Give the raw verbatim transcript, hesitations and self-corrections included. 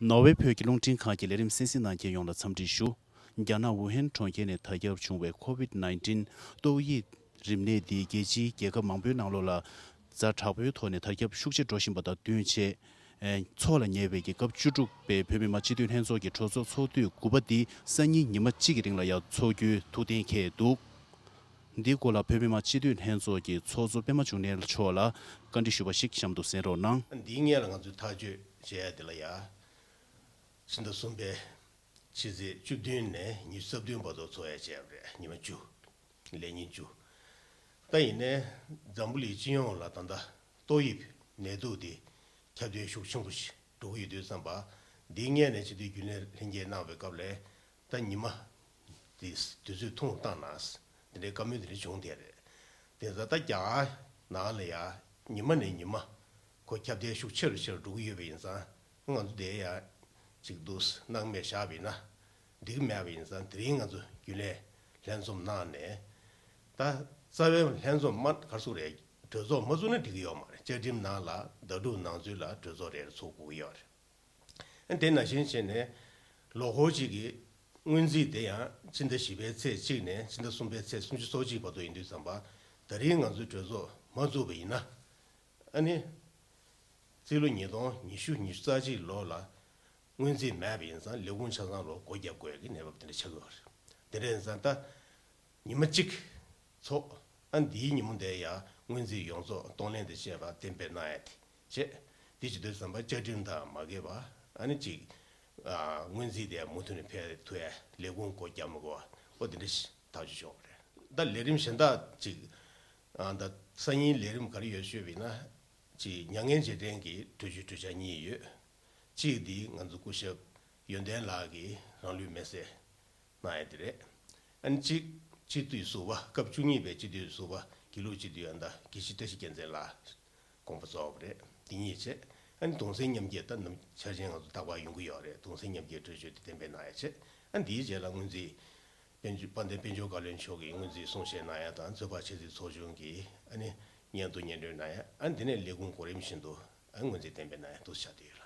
ནོར་ཝེ་བོད་ཀྱི་རླུང་འཕྲིན་ཁང་གི་ལས་རིམ་གསན་གཟིགས་གནང་མཁན་ཡོངས་ལ་འཚམས་འདྲི་ཞུ། རྒྱ་ནག་ཝུ་ཧན་གྲོང་ཁྱེར་ནས་དར་ཁྱབ་བྱུང་བའི་ཁོ་ཝིད་ནའིན་ཊིན་ཏོག་དབྱིབས་རིམས་ནད་འདིས་རྒྱལ་སྤྱིའི་རྒྱལ་ཁབ་མང་པོའི་ནང་ལོགས་ལ་ཛ་དྲག་པོའི་ཐོག་ནས་དར་ཁྱབ་ཤུགས་ཆེ་འགྲོ་བཞིན་པ་དང་བསྟུན་བྱས། ཨེ། འཚོགས་ལ་ཉེ་བའི་གི་སྐབས་བཅུ་དྲུག་པའི་བོད་མི་མང་སྤྱི་འཐུས་ལྷན་ཚོགས་ཀྱི་གྲོས་ཚོགས་ཚོགས་དུས་དགུ་པ་འདི་སང་ཉིན་ཉི་མ་གཅིག་གི་རིང་ལ་ཡང་འཚོགས་རྒྱུའི་ཐུགས་གཏན་འཁེལ་འདུག། འདིའི་སྐོར་ལ་བོད་མི་མང་སྤྱི་འཐུས་ལྷན་ཚོགས་ཀྱི་ཚོགས་གཙོ་པད་མ་འབྱུང་གནས་མཆོག་ལ་བཀའ་འདྲི་ཞུས་པ་ཞིག་གཤམ་དུ་གསན་རོགས་གནང་། འདིའི་སྔོན་ལ་ང་ཚོས་ཐག་གཅོད་བྱས་ཡ་དེ་ལ་ཡ། ཕྱི་ཟླ་གསུམ་པའི་ཕྱི་ཚེས་བཅུ་བདུན་ནས་ཉི་ཤུ་རྩ་བདུན་བར་དུ་འཚོགས་ཡ་བྱས་པ་རེད། ཉི་མ་བཅུ། ལས་ཉིན་བཅུ། ད་ཡིན་ནའི་འཛམ་བུ་གླིང་སྤྱི་ཡོངས་ལ་ད་ལྟ་ཏོག་དབྱིབས་ནད་དུག་འདི་ཁྱབ་གདལ་ཤུགས་ཆེན་པོ་ཞིག་འགྲོ་གི་ཡོད་དུས་ཙམ་པ། འདིའི་སྔོན་ནས་སྤྱི་འཐུས་རྒྱུན་ལས་ལྷན་རྒྱས་གནང་བའི་སྐབས་ལ་ད་ཉི་མ་དེ་དུས་ཚོད་ཐུང་བཏང་ན་དེ་འདྲའི་བཀའ་མོལ་དེ་འདྲ་བྱུང་བསྡད་རེད། དེ་ཚོ་ད་རྒྱ་གར་ནང་ལ་ཡ་ཉི་མ་ནས་ཉི་མ་ཁོ་ཁྱབ་གདལ་ཤུགས་ཆེ་རུ་ཆེ་རུ་འགྲོ་གི་ཡོད་པ་ཡིན་ཙང་། ང་ཚོ་དེ་ཡ་གཅིག་ཏུ་སྣང་མེད་བཞག་པ་ཡིན་ན་འགྲིག་གི་མེད་པ་ཡིན་ཙང་། དེ་རིང་ང་ཚོ་རྒྱུན་ལས་ལྷན་འཛོམས་གནང་ནས། ད་རྩ་བའི་ལྷན་འཛོམས་མ་ག་རེ་ཟེར་དགོས་རེད། གྲོས་ཚོགས་མ་ཚུགས་ན་འགྲིག་གི་ཡོད་མ་རེད། བཅའ་ཁྲིམས་ནང་ལ་ཟླ་དྲུག་ནང་ཚུན་ལ་གྲོས་ཚོགས་རེ་རེ་ཚུགས་དགོས་ཀྱི་ཡོད་རེད། དེ་ནང་བཞིན་བྱས་ནས་ལོ་འཁོར་གཅིག་གི་སྔོན་རྩིས་དེ་ཡང་ཕྱི་ཟླ་བཞི་པའི་ཚེས་གཅིག་ནས་ཕྱི་ཟླ་གསུམ་པའི་ཚེས་སུམ་ཅུ་སོ་གཅིག་བར་དུ་ཡིན་དུས་ཙམ་པ། ད་རིང་ང་ཚོའི་གྲོས་ཚོགས་མ་བཙུགས་པ་ཡིན་ན། ཨ་ནི། རྩིས་ལོ་ཉིས་སྟོང་ཉི་ཤུ་ཉི་ཤུ་རྩ་གཅིག་ལོ་ལ་སྔོན་རྩིས་མེད་པ་ཡིན་ཙང་། ལས་ཁུངས་ཆ་ཚང་ལོ་སྒོ་བརྒྱབ་དགོས་ཀྱི་གནས་བབ་དེ་འདྲ་ཆགས་ཀྱི་ཡོད་རེད། དེ་འདྲ་ཡིན་ཙང་ད་ཉི་མ་གཅིག་ཚོགས། ཨ། འདིའི་ཉིན་མོ་དེ་ཡང་སྔོན་རྩིས་ཡོངས་རྫོགས་གཏོང་ལེན་དང་བཅས་པ་གཏན་འབེབས་གནང་ཡ་དེ་བྱས། དེ་བྱེད་དུས་ཙམ་པ་བཅའ་ཁྲིམས་དང་མ་འགལ་བ། ཨ་ནི་གཅིག་ཨ། སྔོན་རྩིས་དེ་མུ་མཐུད་ནས་འཕེལ་ཐུབ་ཡ། ལས་ཁུངས་སྒོ་བརྒྱབ་མི་དགོས་པ། ཨོ། དེ་འདྲ་ཞིག་ཐག་གཅོད་བྱུང་བ་རེད། ད་ལས་རིམ་གཞན་དག་ཅིག་ཨ། ད་སང་ཉིན་ལས་རིམ་ག་རེ་ཡོད་ཤོད་པ་ཡིན་ན། ཅིག་མྱ་ངན་རྗེས་དྲན་གྱི་གྲོས་ཆོད་གྲོས་འཆར་གཉིས་ཡོད། གཅིག་འདི་ང་ཚོ་སྐུ་ཞབས་ཡོན་ཏན་ལགས་ཀྱིས་རང་ལུས་མེར་སྲེག་གནང་ཡ་དེ་རེད། ཨ་ནི་གཅིག་སྤྱི་འཐུས་ཟུར་པ། སྐབས་བཅུ་གཉིས་པའི་སྤྱི་འཐུས་ཟུར་པ། དགེ་ལུགས་སྤྱི་འཐུས་ཨ། ད་དགེ་བཤེས་བཀྲ་ཤིས་རྒྱལ་མཚན་ལགས་དགོངས་པ་རྫོགས་པ་རེད། འདི་གཉིས་བྱས། ཨ་ནི་གདུང་སེམས་མཉམ་སྐྱེད། ད་ནམ་འཆར་ཅན་ང་ཚོ་རྟག་པར་ཡོང་གི་ཡོད་རེད། གདུང་སེམས་མཉམ་སྐྱེད་གྲོས་ཆོད་དེ་གཏན་འབེབས་གནང་ཡ་བྱས། ཨ། འདིའི་རྗེས་ལ་སྔོན་རྩིས་དཔལ་འབྱོར། དཔལ་ལྡན་དཔལ་འབྱོར་བཀའ་བློན་མཆོག་གིས་སྔོན་རྩིས་གསུང་བཤད་གནང་ཡ་དང་། ཚོད་དཔག་འཆར་རྩིས་ཚོགས་ཆུང་གིས་ཨ་ནི་སྙན་ཐོ་སྙན་སྒྲོན་གནང་ཡ། ཨ། འདི་ནས་ལས་ཁུངས་གོ་རིམ་བཞིན་དུ་ཨ། སྔོན་རྩིས་གཏན་འབེབས་གནང་ཡ་འདུག་སེ་ཆགས་བསྡད་ཡོད་རེད།